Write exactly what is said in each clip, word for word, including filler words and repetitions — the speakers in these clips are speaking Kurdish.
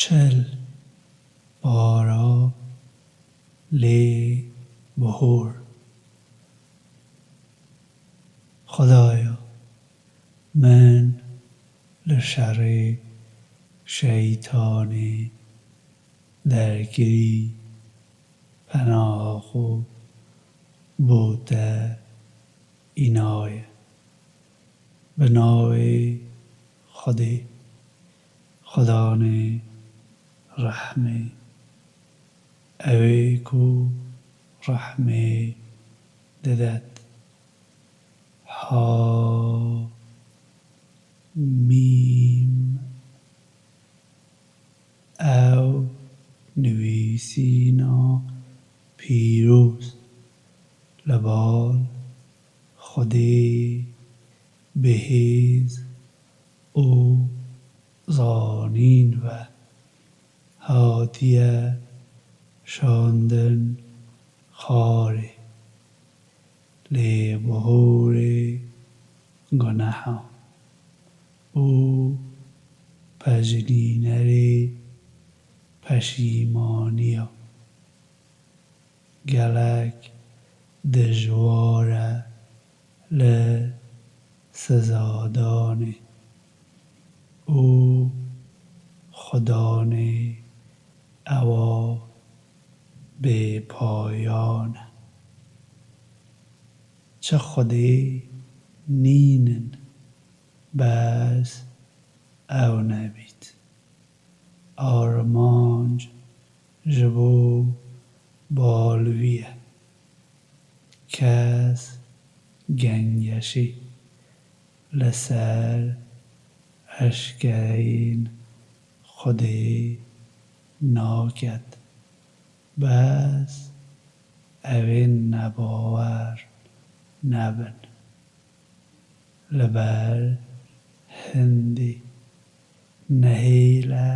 Çel, para, lê bihor. Xwedaya, min li şerê şeytanê derkirî, penaha xwe bo te înaye. Bi navê Xwedê, Xwedanê rehmê, ew ê ku rehmê didet. Ha Mîm. Ew nivîsîna pîroz li bal Xwedê bihêz û zanîn ve hatiye şandin xwarê, lêbihorê guneha û pejinînerê peşîmaniya. Gelek dijwar e li sizadanê û Xudanê ewa bêpayan e. Çi Xwedê nînin, bes ew nebît. Armanc ji bo balvî ye. Kes gengeşî li ser eşkereyên Xwedê naket. Bes ew ê nebawer nebin. Li ber hindî nehêle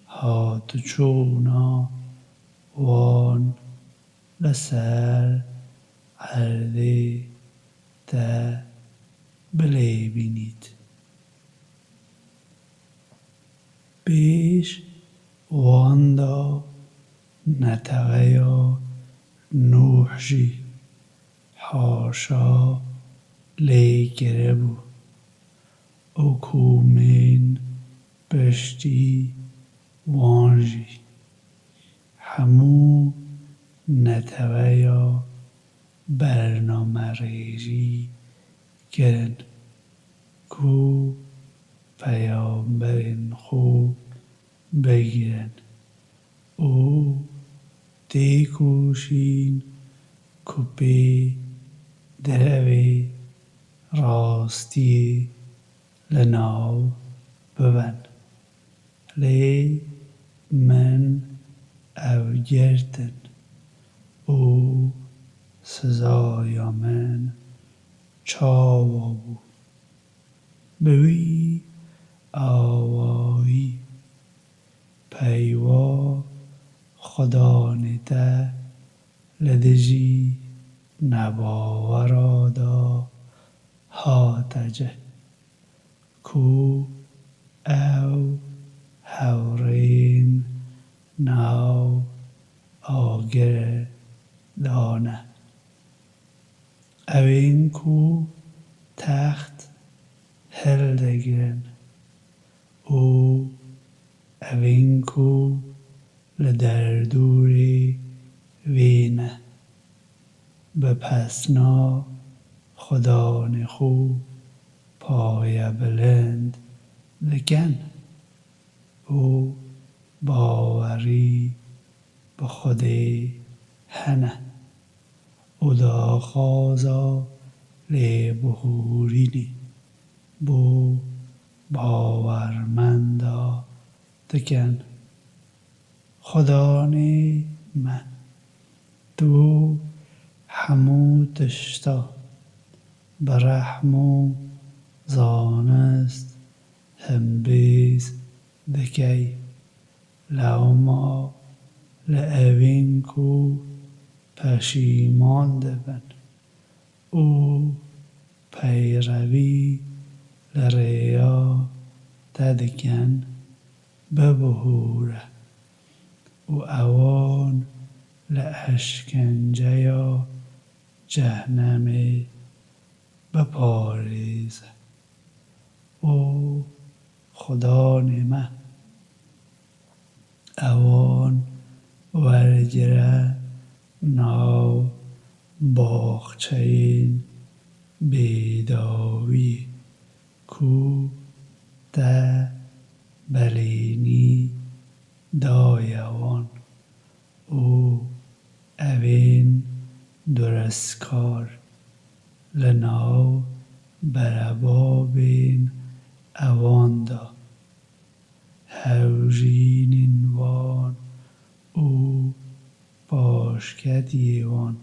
hatiçûna wan li ser erdê te bilêbînît. Pêş wan de neteweya Nûh jî haşa lê kiribû û komên piştî wan jî. Hemû neteweya bernamerêjî kirin ku peyamberên xwe bigirin û têkoşîn ku pê derevê rastiyê li nav bibin. Lê min ew girtin û sizaya min çawa bû. Bi wî awayî peyva Xudanê te li dijî nebawera de hate cih, ku ew hewrên nav agirê de ne. Ew ên ku text hildigirin û ew ên ku li derdorê wê ne, bi pesna Xudanê xwe payebilind dikin û bawerî bi Xwedê hene û daxwaza lêbihûrînê bo bawermenda dikin. Xudanê me, tu hemû tişta bi rehm û zanist hembêz dikey. Lewma li ewên ku peşîman dibin û peyrevî li rêya te dikin, bibihûre û ewan li eşkenceya cehnemê biparêze. O Xudanê me, ewan wergire nav baxçeyên bêdawiyê ku te belênî daye wan û evên durezkar li nav berebabên ewan de, hewjînên wan û paşketiyê wan.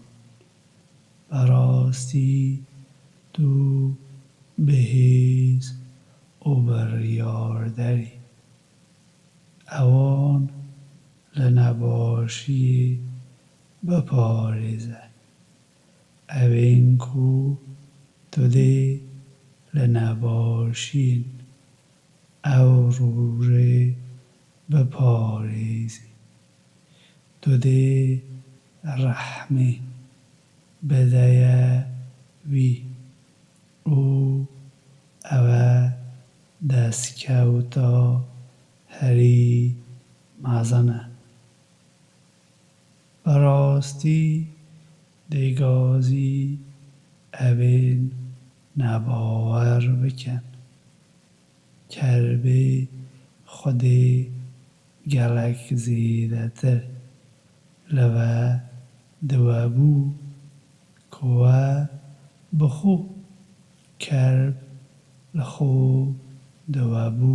Bi rastî tu bihêz û biryarder î. Ewan li nebaşiyê biparêze. Evên ku tu dê li nebaşiyên ew rojê biparêzî. Tu dê rehmê bideye wî û ew e destkewta herî mezin e. Bi rastî dê gazî evên nebawer bikin. Kerbê Xwedê gelek zêdetir li we di we bû ku we bi xwe kerb li xwe di we bû.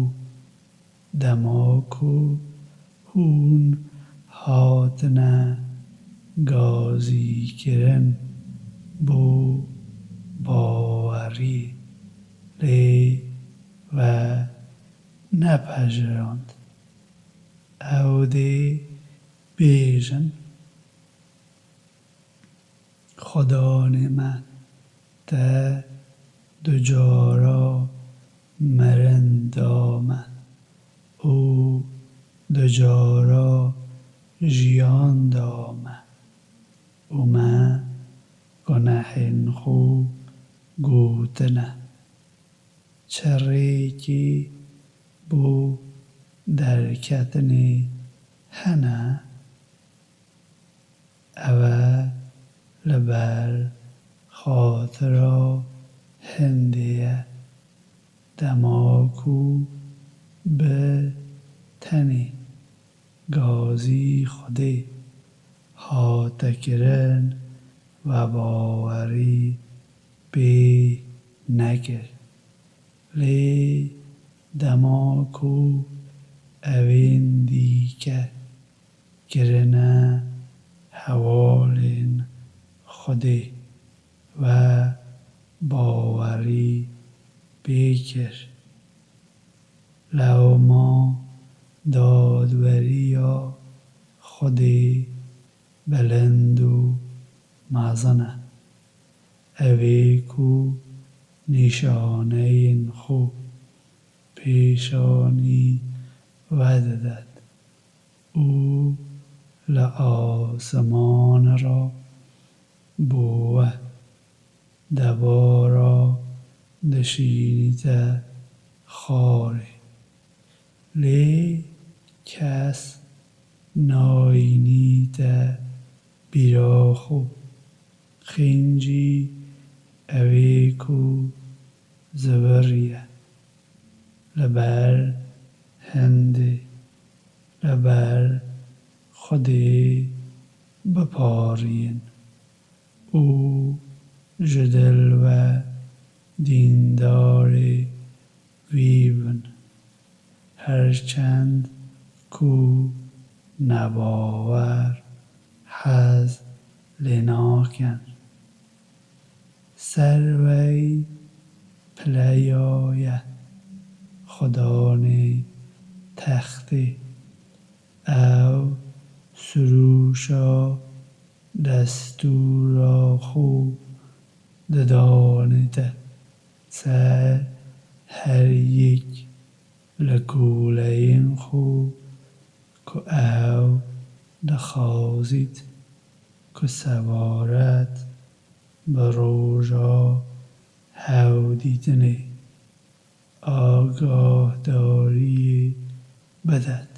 Dema ku hûn hatine gazîkirin bo bawerî, lê we nepejirand. Ew dê bêjin, Xudanê me, te du cara mirin da me û du cara jiyan da me û me gunehên xwe gotine. Çi rêkê bo derketinê hene? Ew e li ber xatira hindê ye. Dema ku bi tenê gazî Xwedê hate kirin, we bawerî pê nekir. Lê dema ku evên dîke kirine hewalên Xwedê, we bawerî pê kir. Lewma dadweriya Xwedê bilind û mezin e. Ew ê ku nîşaneyên xwe pêşanî we didet û li asiman re bo we debara dişînîte xwarê. Lê kes nayînîte bîra xwe. Xêncî ew ê ku ziviriye, li ber hindê, li ber Xwedê biparîn û ji dil ve dîndarê wî bin. Her çend ku nebawer hez lê nakin. Ser wey pileya ye Xudanê textê. Ew sirûşa destûra xwe didanîte ser her yek Li kûleyên xwe ku ew dixwazît ku sebaret bi roja hevdîtinê agahdariyê bidet.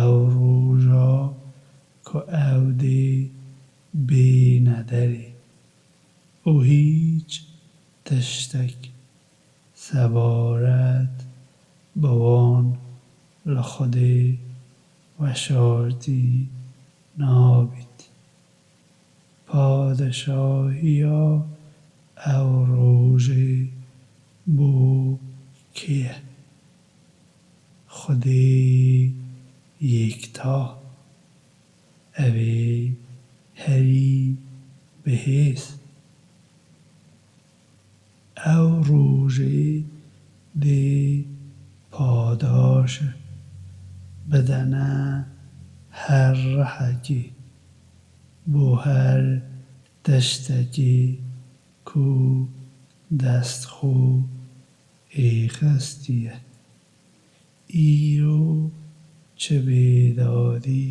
Ew roja ku ew dê bêne derê û hîç tiştek sebaret bi wan li Xwedê weşartî nabît. Padişahiya ew rojê bo kê ye? Xwedê yekta, ew ê herî bihêz. Ew rojê dê padaş bidene her rihekê, bo her tiştekê ku dest xwe êxistiye. Îro çi bêdadî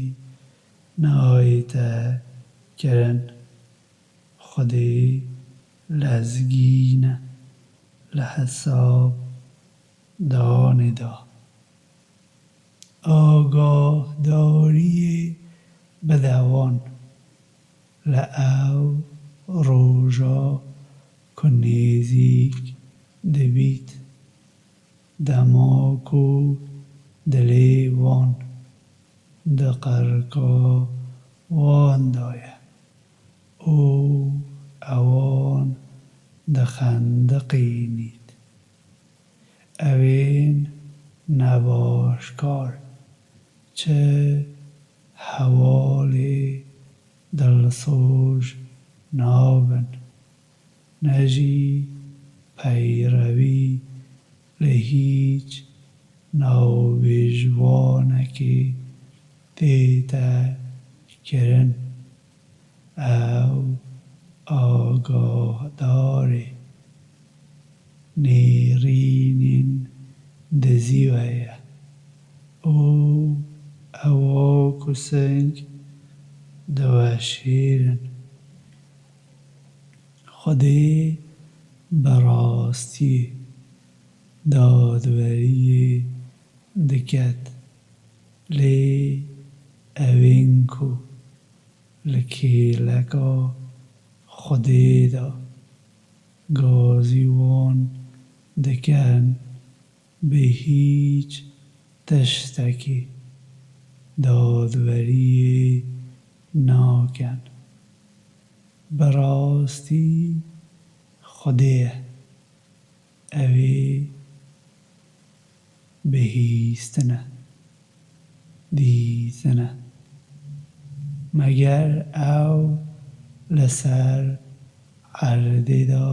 nayête kirin. Xwedê lezgîn e li hesab danê de. Agahdariyê bide wan li ew roja ku nêzîk dibît, dema ku dilê wan di qerqa wan de ye û ewan dixendiqînît. Ewên nebaşkar çi hewalê dilsoz nabin, ne jî peyrewî li hîç navbêjvanekê tête kirin. Ew agahdarê nêrînên dizî ve ye û ewa ku sing diweşêrin. Xwedê bi rastî dadweriyê diket, lê ewên ku li kêleka Xwedê de gazî wan dikin, bi hîç tiştekî dadweriyê nakin. Bi rastî Xwedê ye. Ew ê bihîstine, dîtine. Meger ew li ser erdê de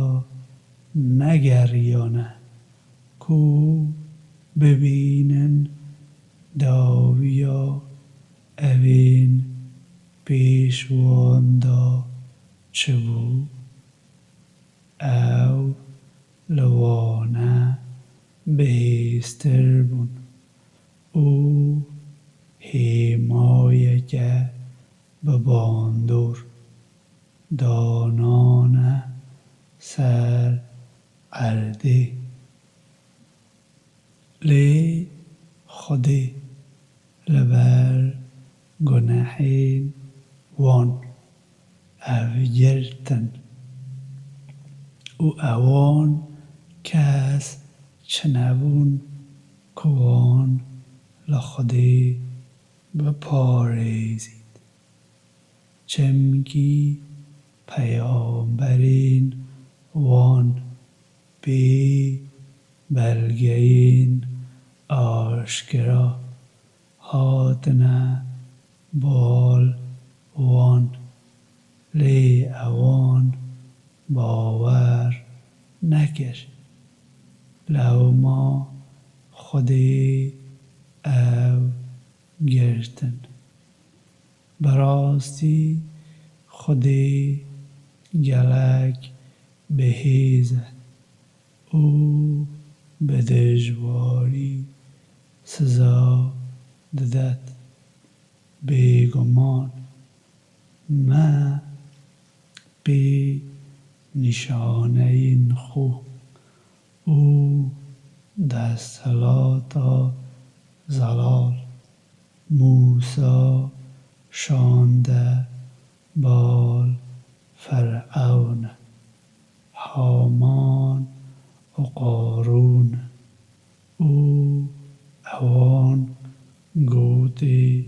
negeriyane ku bibînin dawiya ewên pêş wan de çi bû? Ew li wane bihêztir bûn û hêmayeke bi bandor danane ser erdê. Lê Xwedê li ber gunehên wan ev girtin û ewan kes çinebûn ku wan li Xwedê biparêzît. Çimkî peyamberên wan bê belgeyên aşkera hatine bal wan, lê ewan bawer nekir. Lewma Xwedê ew girtin. Bi rastî Xwedê gelek bihêz e û bi dijwarî siza didet. Bêguman me pê nîşaneyên xwe û desthilata zelal Mûsa şande bal Firewn, Haman û Qarûn û ewan gotê,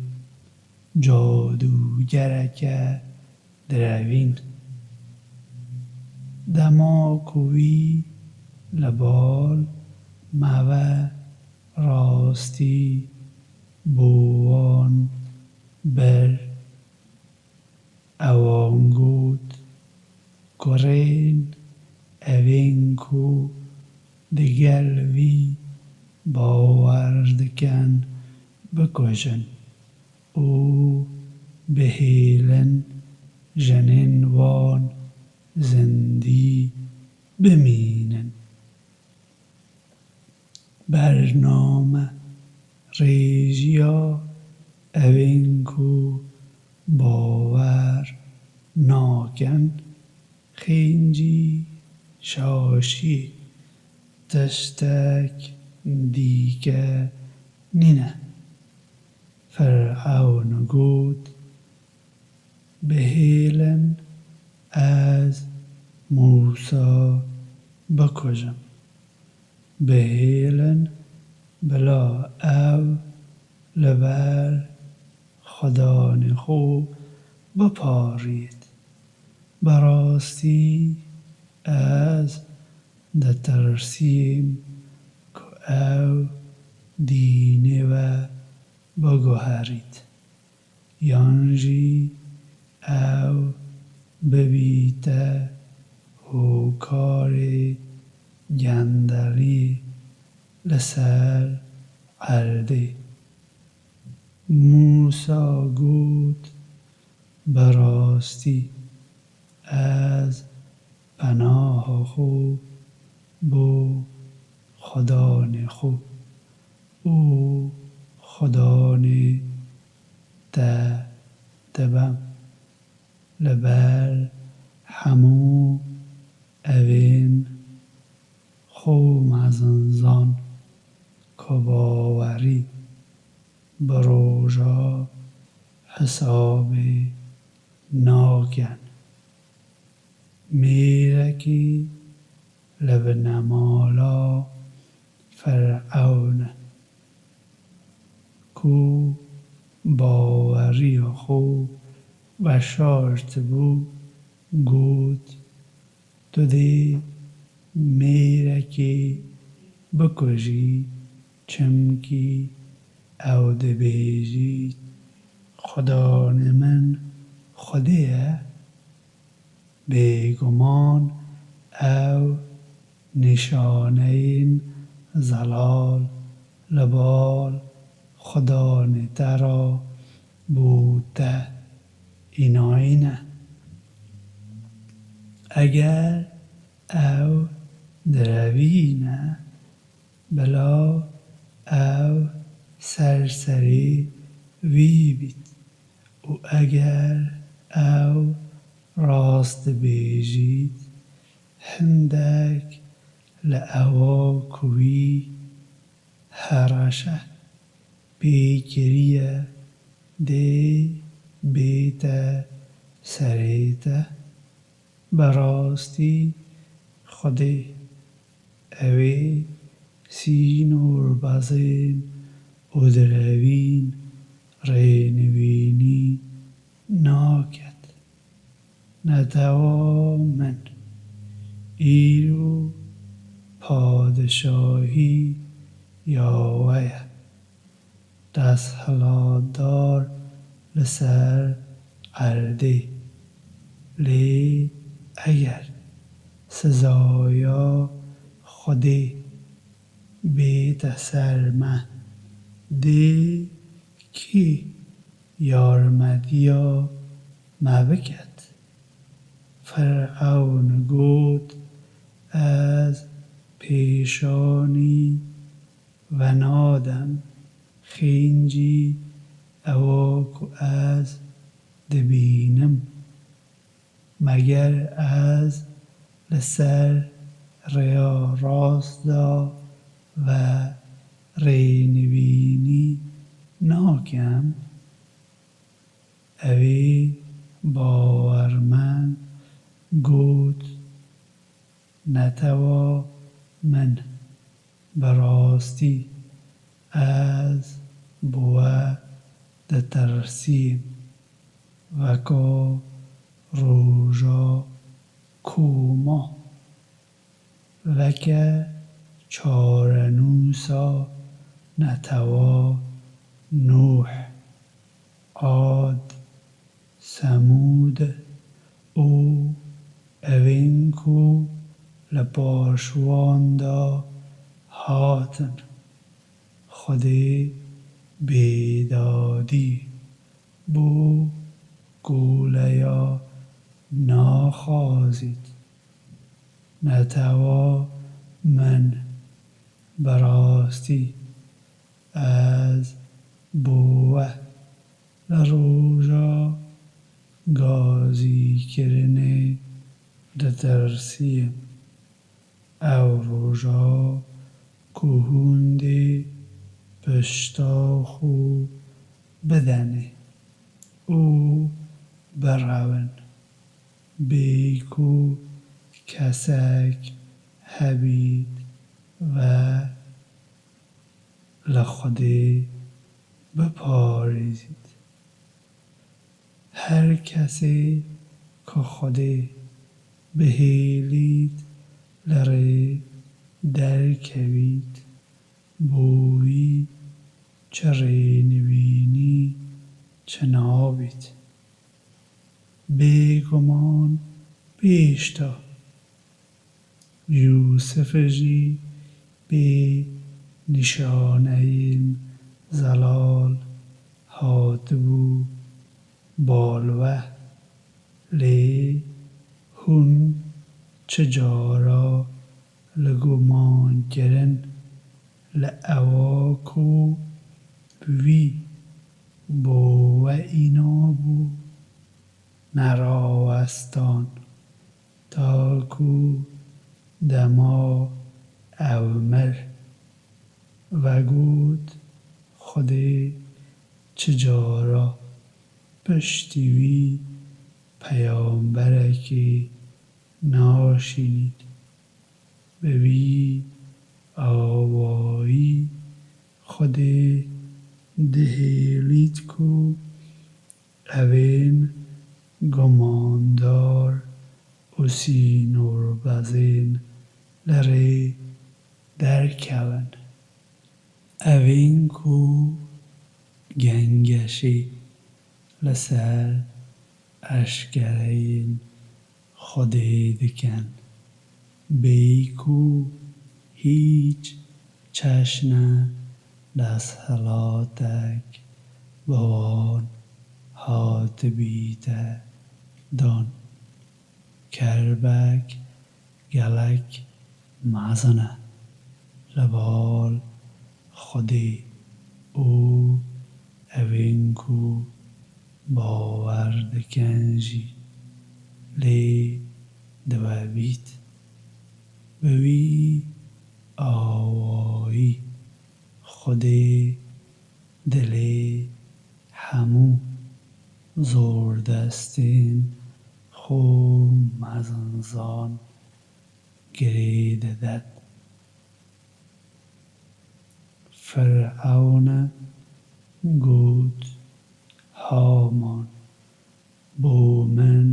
cadûgereke direvîn. Dema ku wî li bal me ve rastî bo wan bir, ewan got, kurên evên ku digel wî bawer dikin bikujin û bihêlin jinên wan zindî bimînin. Bername rêjiya evên ku bawer nakin, xêncî şaşiyê tiştek dîke nîne. Firewn got, bihêlin ez Mûsa bikujim. Bihêlin bila ew li ber xudanê xwe bipariyêt. Bi rastî ez ditirsîm ku ew dînê we biguherît, yan jî ew bibîte hokarê gendeliyê li ser erdê. Mûsa got, bi rastî ez penaha xwe bo xudanê xwe û xudanê te dibim li ber hemû evên xwe mezin zan ku bawerî bi roja hisabê nakin. Mêrekî li binemala Firewn e, ku baweriya xwe veşartibû, got, tu dê mêrekê bikujî, çimkî ew dibêjît, xudanê min Xwedê ye. Bêguman ew nîşaneyên zelal li bal xudanê te re bo te înayî ne. Eger ew direvî ne, bila ew ser serê wî bît û eger ew rast dibêjît, hindek li ewa ku wî hereşe pê kiriye dê bête serê te. Bi rastî Xwedê, ew ê sînor bezên û direvîn rênivînî naket. Netewa min, îro padişahî ya we ye, desthilatdar li ser erdê. Lê eger sizaya Xwedê bête ser me, dê kî yarmetiya me biket? Firewn got, ez pêşanî venadem, xêncî ewa ku ez dibînim. Meger ez li ser rêya rast de ve rênivînî nakem? Ewê bawermend got, Netewa min, bi rastî ez bi we ditirsîm, weka roja koma. Weke çarenûsa netewa Nûh, Ad, Semûd û ewên ku li paş wan de hatin. Xwedê bêdadî bo goleya naxwazît. Netewa min, bi rastî ez bo we li roja gazîkirinê ditirsîm. Ew roja ku hûn dê pişta xwe bidenê û birewin, bê ku kesek hebît ve li Xwedê biparêzît. Her kesê ku Xwedê bihêlît li rê derkevît, bo wî çi rênivînî çi nabît. Bêguman pêş de Yûsif jî bê nîşaneyên zelal hatibû bal we, lê hûn çi cara li guman kirin li ewa ku wî bo we înabû, nerawestan, ta ku dema ew mir. Vegot, Xwedê çi cara piştî wî peyamberekê naşînît. Bi vî awayî Xwedê dihêlît ku evên gumandar û sînorbezên li rê derkevin. Evên ku gengeşî li ser eşkereyên Xwedê dikin, bêyî ku hîç çeşne desthilatek bi wan hatibîte dan. Kerbek gelek mezin e li bal Xwedê û evên ku bawer dikin jî, lê diwebît. Bi wî awayî Xwedê dilê hemû zordestên xwe mezinzan girê didet. Firewn got, Haman, bo min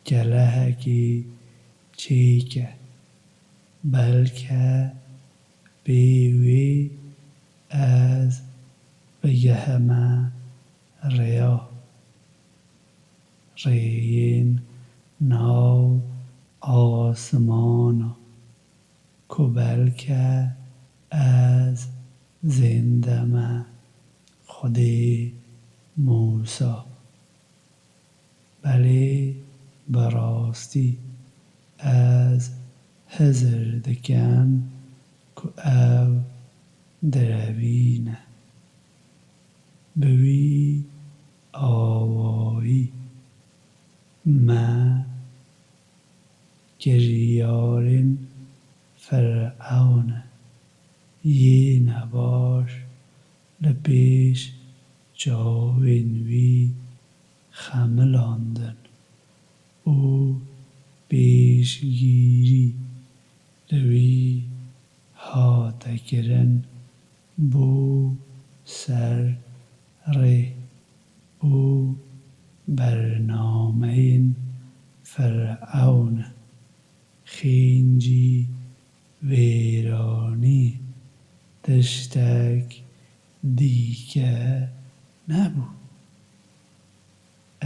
kelehekê çêke, belke pê wê ez bigehime rêya, rêyên nav asimana, ku belke ez zênde me Xwedê Mûsa. Belê, bi rastî ez Hizir dikim ku ew direvîne. Bi wî awayî me kiryarên Firewnê yê nebaş li pêş çavên wî xemilandin û pêşgirî li wî hate kirin bû ser rê û bernameyên Firewnê. Xêncî, wêranî, tiştek dîke nebû.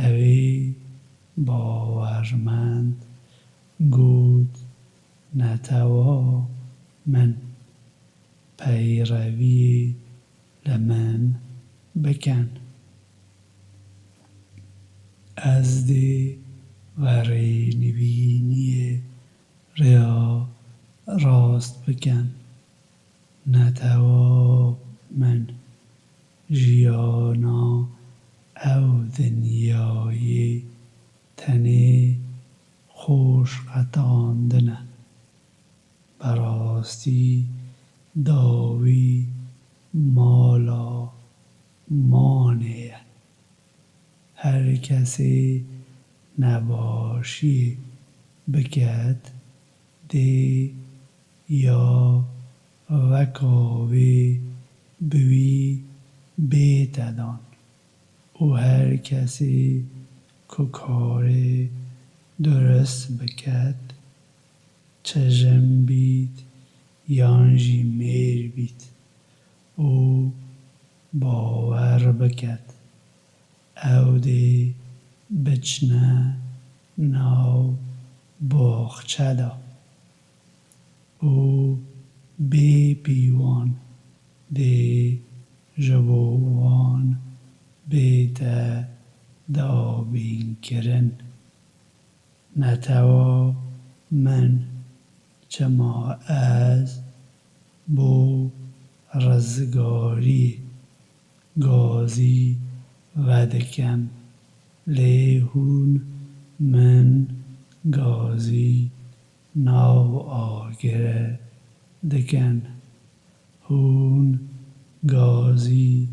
Ewê bawermend got, netewa min, peyreviyê li min bikin. Ez dê verê nivîniyê rêya rast bikim. Netewa min, jiyana ew dinyayê tenê xweş qetandine. Bi rastî dawî mala manê ye. Her kesê nebaşiyê biket, dê ya weka wê bi wî bête dan û her kesê ku karê durist biket, çi jin bît yan jî mêr bît û bawer biket, ew dê biçine nav baxçe de û bê pîvan dê ji bo wan bête dabînkirin. Netewa min, çima ez bo rizgariyê gazî vedikim, lê hûn min gazî nav agirê dikin. Hûn gazî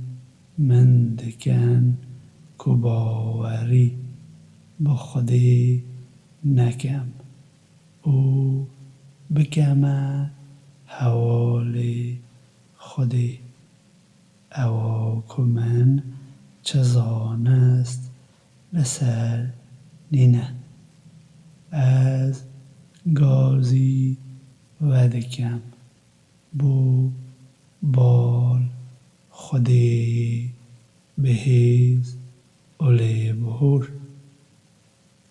min dikin ku bawerî bi Xwedê nekim û bikeme hevalê Xwedê. Ewa ku min çi zanist li ser nîne. Ez gazî vedikim bo bal Xwedê yê bihêz û lêbihor.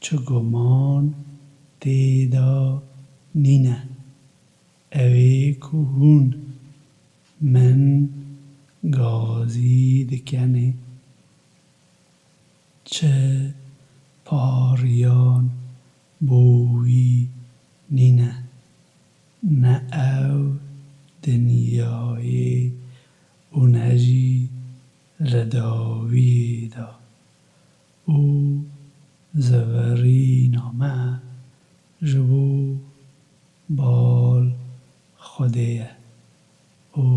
Çi guman tê de nîne. Ew ê ku hûn min gazî dikenê. Çi pariyan bo wî nîne, ne ew dinyayê û ne jî li dawiyê de. Û zivirîna me ji bo bal Xwedê ye û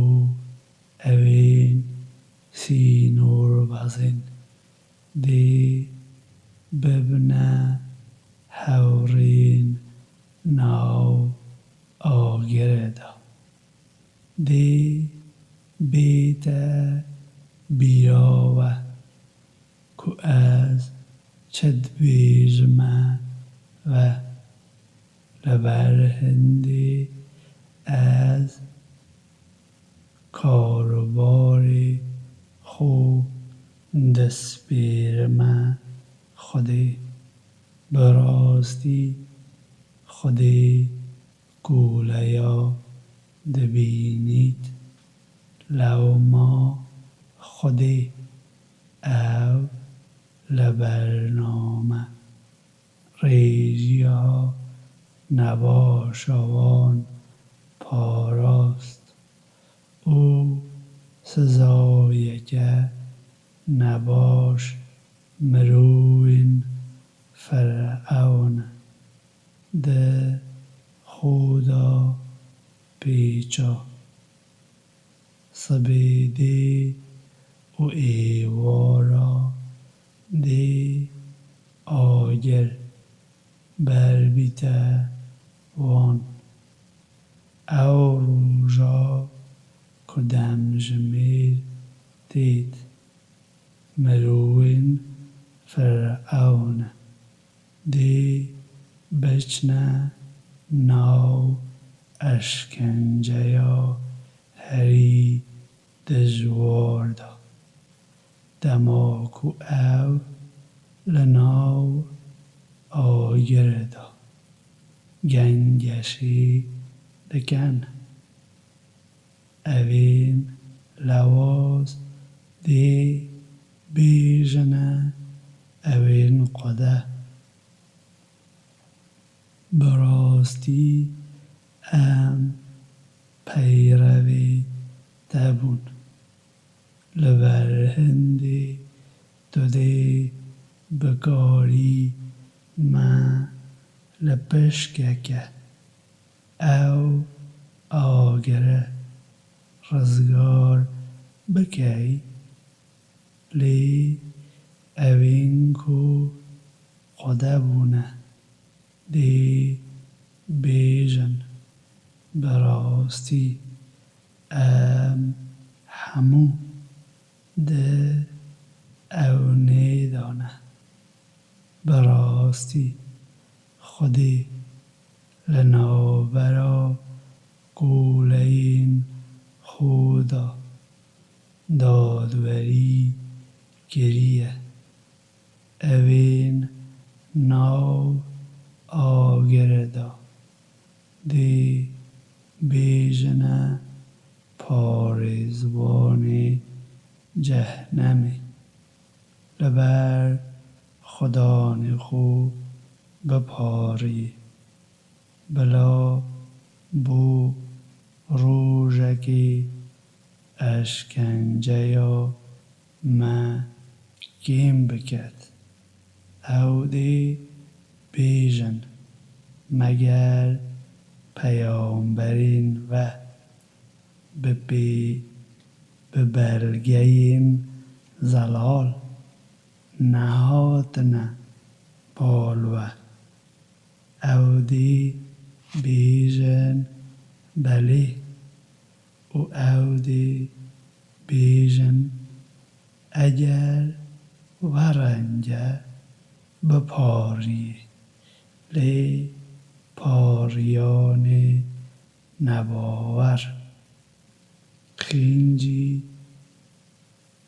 ewên sînorbazên dê bibne hewrên nav agirê de. Dê bête bîra we ku ez çi dibêjime we. Li ber hindê ez karobarê xwe dispêrime Xwedê. Bi rastî Xwedê ku leya dibînît, lewma Xwedê ew li bername rêjiya nebaşa wan parast û sizayeke nebaş mirovên Firewn di xwe de pêça. Sibê dê û êvara dê agir berbîte wan. Ew roja ku demjimêr têt, mirovên Firewn dê biçine nav eşkenceya herî dijwar de, dema ku ew li nav agirê de gengeşî dikin. Evên lewaz dê bêjine evên xwe de. Bi rastî em peyrevê te bûn. Li ber hindê tu dê bikarî me li pişkeke ew agire rizgar bikey, lê evên ku xwede bûne dê bêjin, bi rastî em hemû di ewnê de ne. Bi rastî Xwedê li navbera koleyên xwe de dadwerî kiriye. Evên nav agirê de dê bêjine parêzvanê cehnemê. Li ber xudanê xwe biparî. Bila bo rojekê eşkenceya me kêm biket. Ew dê bêjin, meger peyamberên ve bi pê, bi belgeyên zelal nehatine bal we. Ew dê bêjin, belê, û ew dê bêjin, eger werenge biparî, lê pariyanê nebawer, qîncî,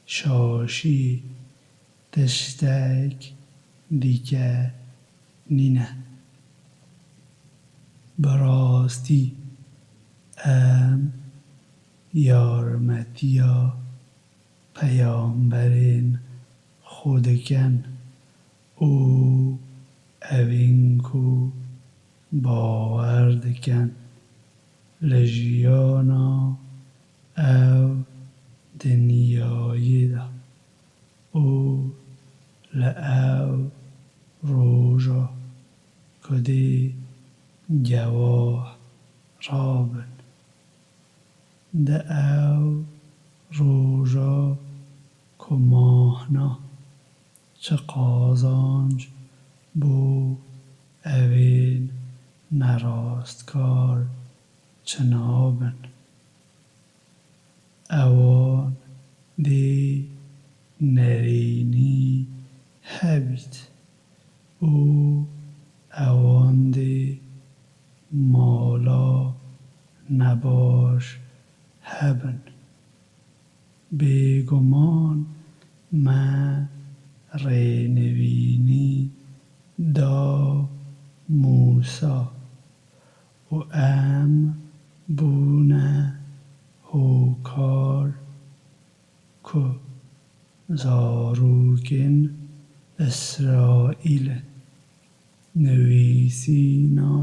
şaşî, tiştek dîke nîne. Bi rastî em yarmetiya peyamberên xwe dikin û evên ku bawer dikin li jiyana ev dinyayê de û li ew roja ku dê gewah rabin. Di ew roja ku mahna çi qazanc bo evên nerastkar çinabin. Ewan dê nerînî hebît û ewan dê mala nebaş hebin. Bêguman me rênivînî da Mûsa û em bûne hokar ku zarokên Îsraîlê nivîsîna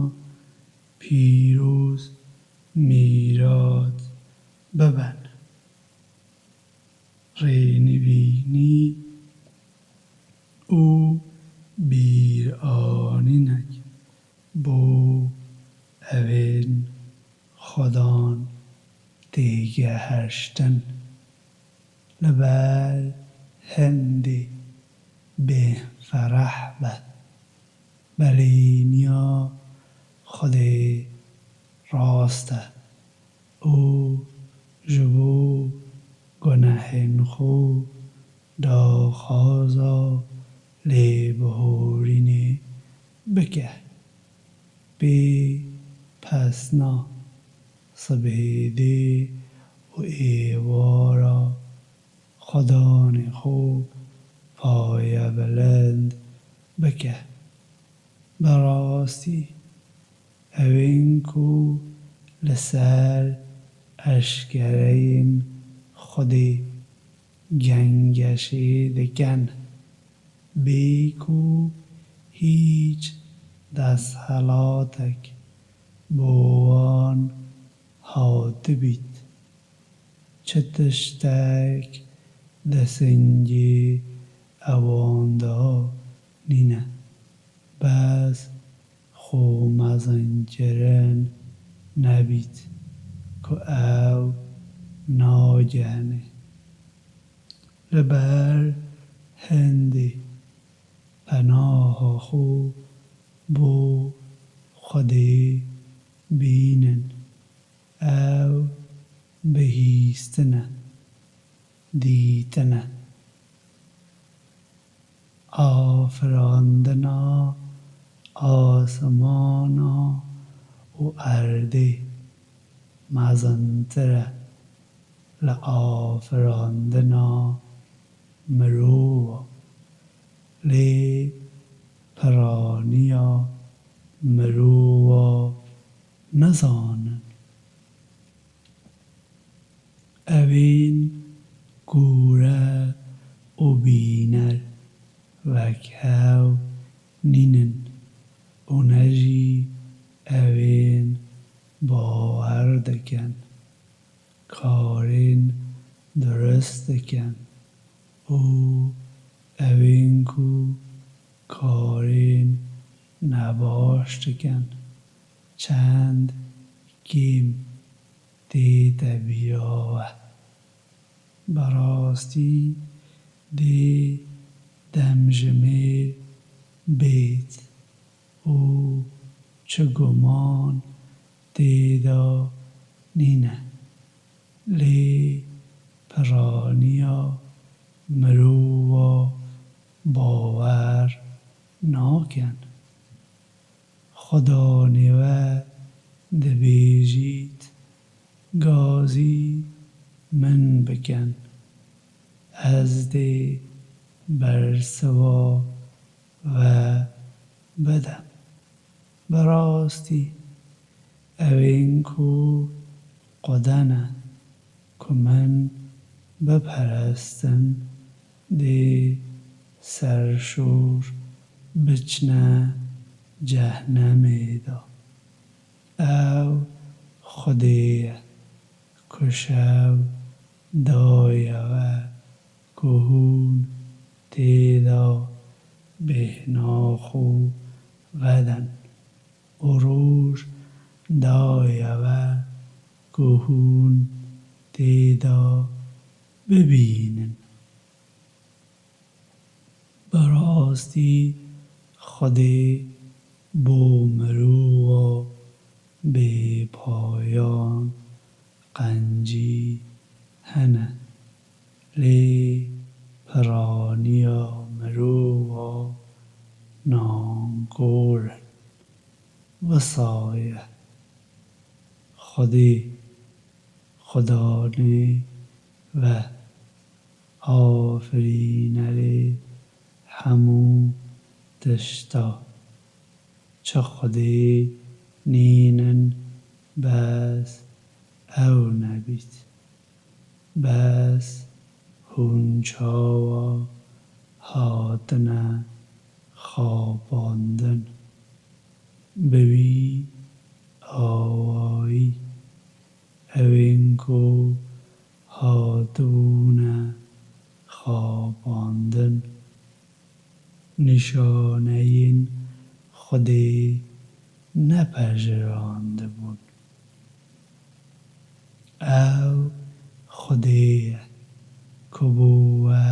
pîroz mîrat bibin. Rênivînî û bîranînek bo evên xwedan têgehiştin. Li ber hindê bêhfereh be. Belêniya Xwedê rast e û ji bo gunehên xwe daxwaza lêbihorînê bike. Bê pesna sibêdê û êvara xwedanê xwe payebilind bike. Bi rastî ewên ku li ser eşkereyên Xwedê gengeşê dikin, bê ku hîç desthelatek bo wan hatibît, çi tiştek di singê ewan de nîne, bes xwemezinkirin nebît ku ew nagihîne. Li ber hindê penaha xwe bo Xwedê bînin. Ew bihîstine, dîtine. Afirandina asimana û erdê mezintir e li afirandina mirova, lê piraniya mirova nizanin. Ewên kûre û bîner wek hew nînin û ne jî ewên bawer dikin, karên durist dikin û ewên ku karên nebaş dikin, çend kêm tête bîra we. Bi rastî dê demjimêr bêt û çi guman tê de nîne. Lê piraniya mirova bawer nakin. Xudanê we dibêjît, gazî min bikin, ez dê bersiva we bidim. Bi rastî ewên ku qude ne, ku min biperestin dê serşor biçine cehnemê de. Ew Xwedê ye ku şev daye we ku hûn tê de bêhna xwe vedin û roj daye we ku hûn tê de bibînin. Bi rastî Xwedê bo mirova bêpayan qencî hene, lê piraniya mirova nankor in. Wisa ye. Xwedê, Xudanê we, afirînerê hemû tişta. Çi Xwedê nînin bes ew nebît. Bes hûn çawa hatine xapandin? Bi wî awayî, ew ên ku hatibûne xapandin, nîşaneyên Xwedê nepejirandibûn. Ew Xwedê ye ku bo we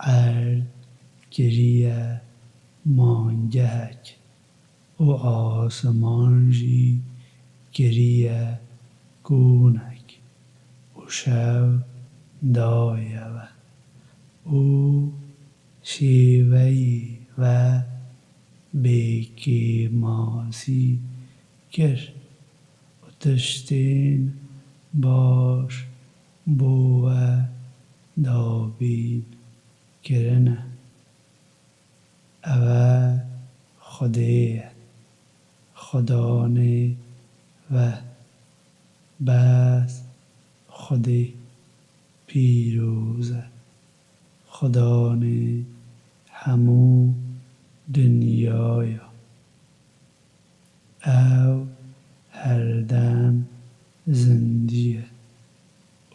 erd kiriye mangehek û asiman jî kiriye kûnek û şev daye we û şêweyê we bêkêmasî kir û tiştên baş bo we dabîn kirine. Ev e Xwedê ye, Xudanê we, bes Xwedê pîroz e, Xudanê hemû dinyaya. Ew herdem zindî ye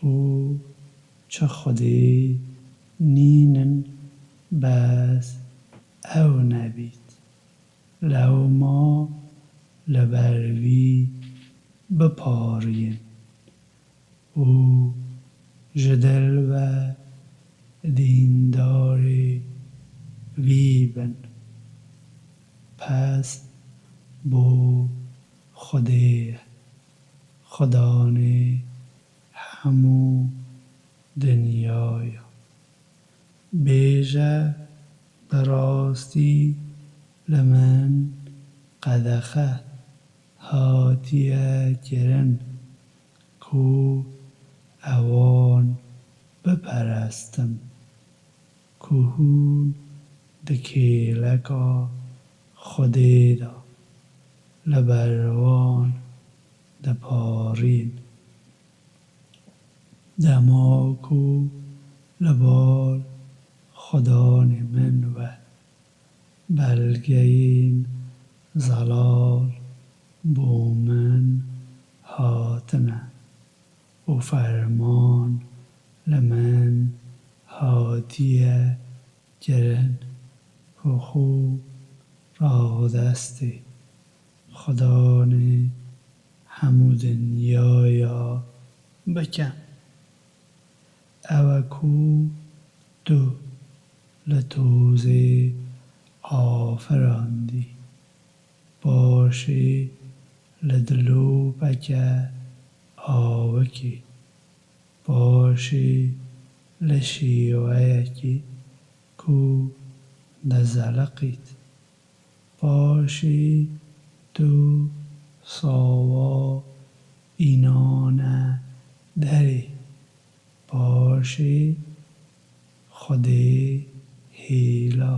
û çi Xwedê nînin bes ew nebît, lewma li ber vî biparîn û ji dil ve dîndarê vî bin. Pes bo Xwedê ye, Xudanê hemû dinyaya. Bêje, bi rastî li min qedexe hatiye kirin ku ewan biperestim, ku hûn di kêleka Xwedê de li ber wan diparîn. Dema ku li bar Xudanê min ve belgeyên zelal bo min hatine û ferman li min hatiye kirin ku xwe radestê Xudanê hemû dinyaya bikim. Ew e ku tu li tozê afirandî, paşê li dilopeke awikê, paşê li şêweyekê ku dizeliqît. Paşê tu sawa înane derê. Paşê Xwedê hêla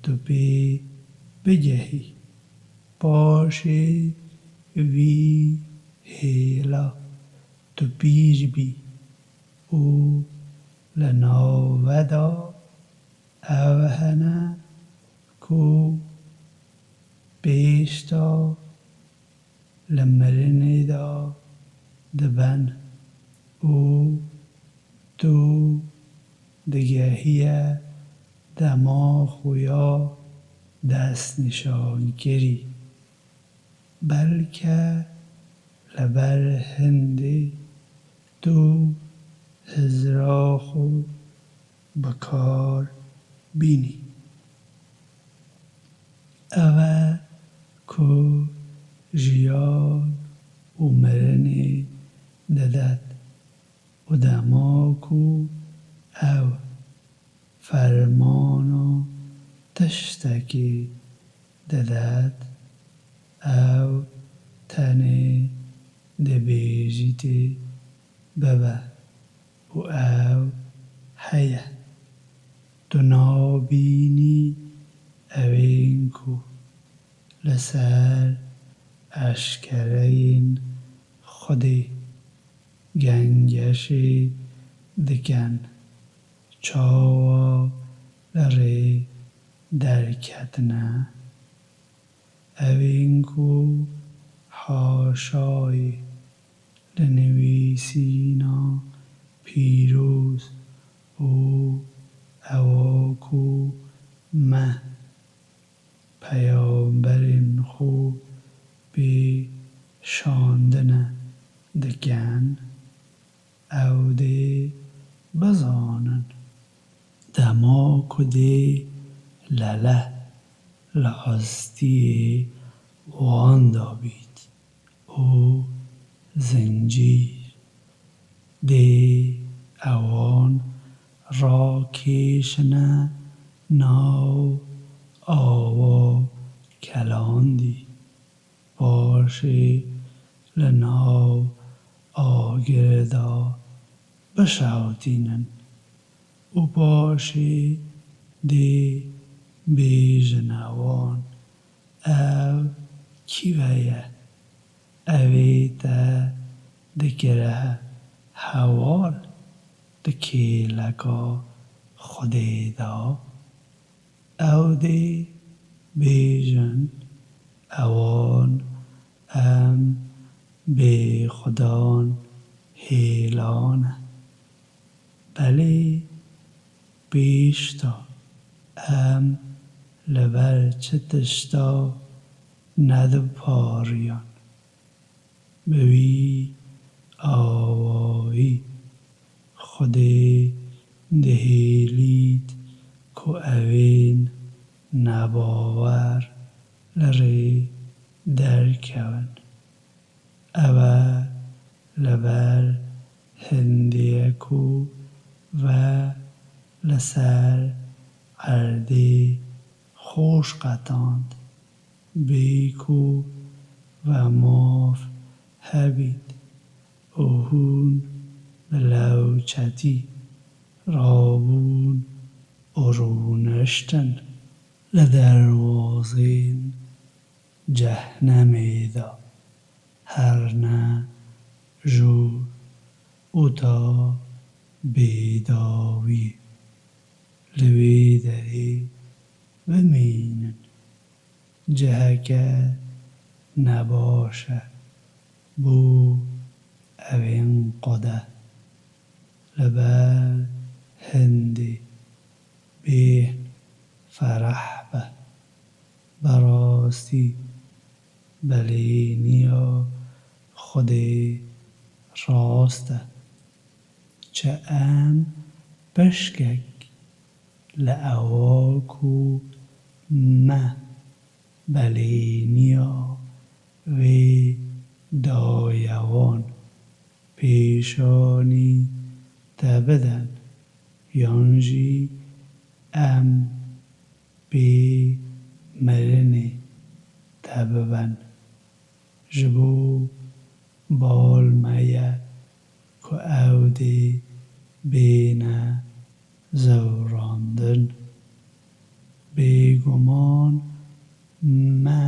tu pê bigehî. Paşê vî hêla tu pîr bî û li nav ve de ew hene ku pêş de li mirinê de dibin û tu digehiye dema xuya destnîşankirî. Belke li ber hindê tu hizra xwe bi kar bînî. Ev e ku jiyan û mirinê didet û dema ku ew fermana tiştekî didet, ew tenê dibêjîtê bibe û ew heye. Tu nabînî ewên ku li ser eşkereyên Xwedê gengeşê dikin, çawa li rê derketine? Ewên ku haşayê li nivîsîna pîroz û ewa ku me peyamberên xwe pê şandine dikin, ew dê bizanin, dema ku dê lele li hestiyê wan de bît û zincîr, dê ewan rakêşine nav awa kelandî. Paşê li nav agirê de bişewitînin û paşê dê bêjine wan, ev kî ve ye? Evê te dikire hewal di kêleka Xwedê de. Ew dê bêjin, ewan em bê xudan hêlan e. Belê pêşta em li ber çi tişta nedipariyan. Bi wî awayî Xwedê dihêlît ku evên nebawer li rê derkevin. Ev e li ber hindê ye ku ve li ser erdê xweş qetand, bê ku ve maf hebît û hûn bi lewçetî rabûn û rûniştin li derwazên cehnemê de herne jor û ta bêdawî li wê derê bimînin. Ciheke nebaş e bo evên xwede. Li ber hindê bêhn fereh be. Bi rastî belêniya Xwedê rast e. Çi em pişkek li ewa ku me belêniya wê daye wan pêşanî te bidin, yan jî em pê mirinê te bibin. Ji bo bal me ye ku ew dê bêne zewrandin. Bêguman me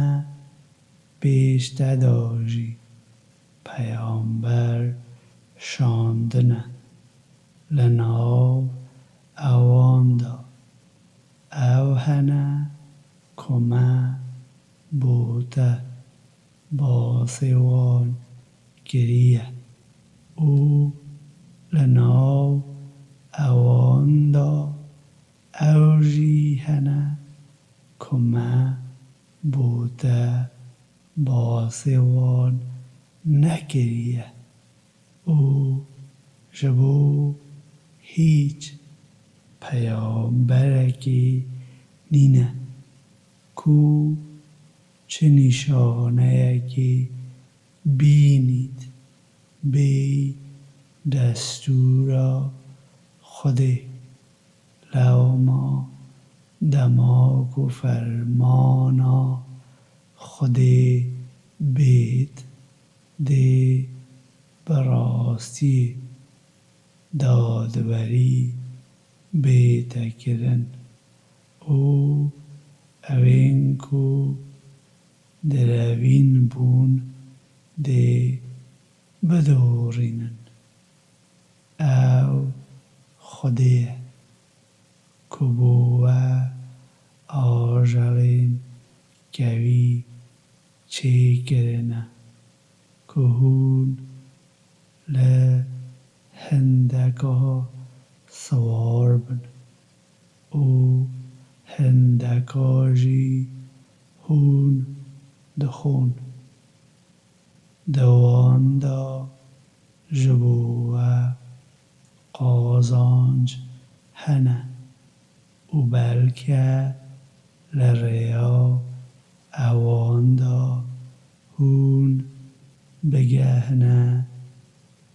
pêş te de jî peyamber şandine li nav ewan de. Ew hene ku me bo te basê wan kiriye û li nav ewan de ew jî hene ku me bo te basê wan nekiriye û ji bo hîç peyamberekî nîne ku çi nîşaneyekî bînît bê destûra Xwedê. Lewma dema ku fermana Xwedê bêt, dê bi rastî dadwerî bête kirin û ewên ku direvîn bûn dê bidorînin. Ew Xwedê ye ku bo we ajelên kevî çêkirine. ku hûn li hindeka siwar bin û hindeka jî hûn dixwin. Di wan de ji bo we qazanc hene û belke li rêya ewan de hûn bigehine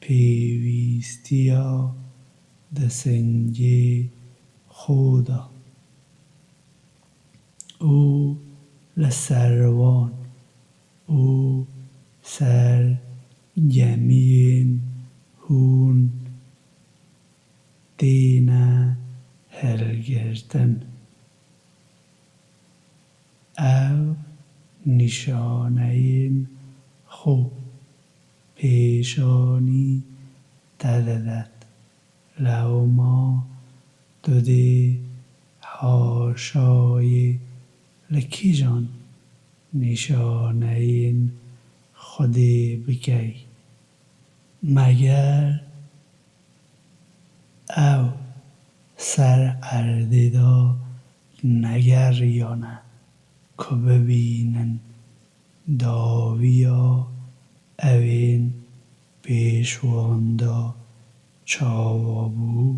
pêwîstiya di singê xwe de û li ser wan û ser gemiyên hûn têne hilgirtin. Ew nîşaneyên xwe pêşanî te didet. Lewma tu dê haşayê li kîjan nîşaneyên Xwedê bikey? Meger ew ser erdê de negeriyane ku bibînin dawiya ewên pêş wan de çawa bû?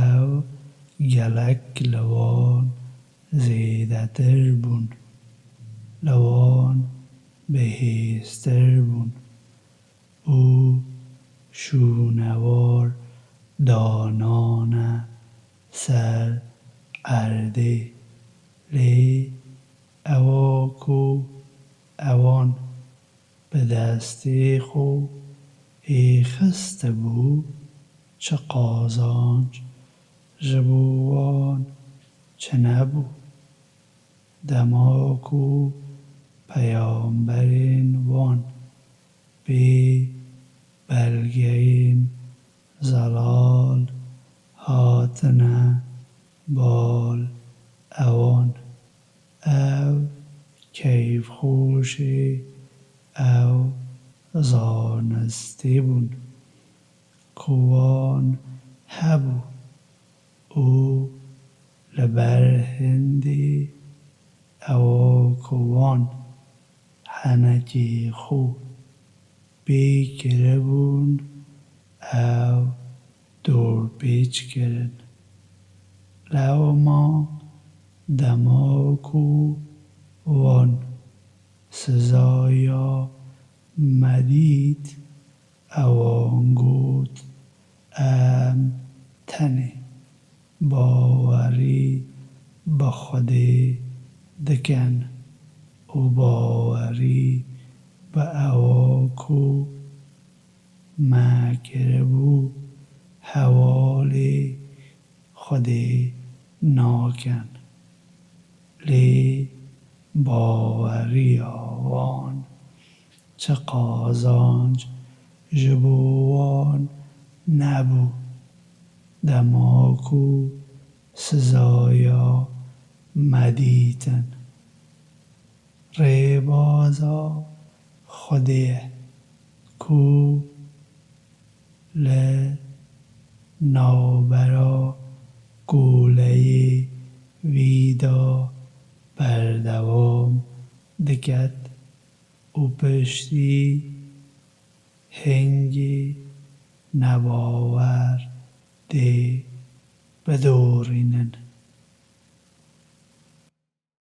Ew gelek li wan zêdetir bûn, li wan bihêztir bûn û şûnewar danane ser erdê. Lê ewa ku ewan bi destê xwe êxistibû, çi qazanc ji bo wan çinebû. Dema ku peyamberên wan bê belgeyên zelal hatine bal ewan, ew keyfxweşê ew zanistê bûn ku wan hebû û li ber hindê ewa ku wan henekê xwe pê kiribûn, ew dorpêç kirin. Lewma dema ku wan sizaya me dît, ewan got, Em tenê bawerî bi Xwedê dikin û bawerî bi ewa ku me kiribû hevalê Xwedê nakin. Lê baweriya wan çi qazanc ji bo wan nebû, dema ku sizaya me dîtin. Rêbaza Xwedê ye ku li navbera koleyê wî de berdewam diket û piştî hingê nebawer dê bidorînin.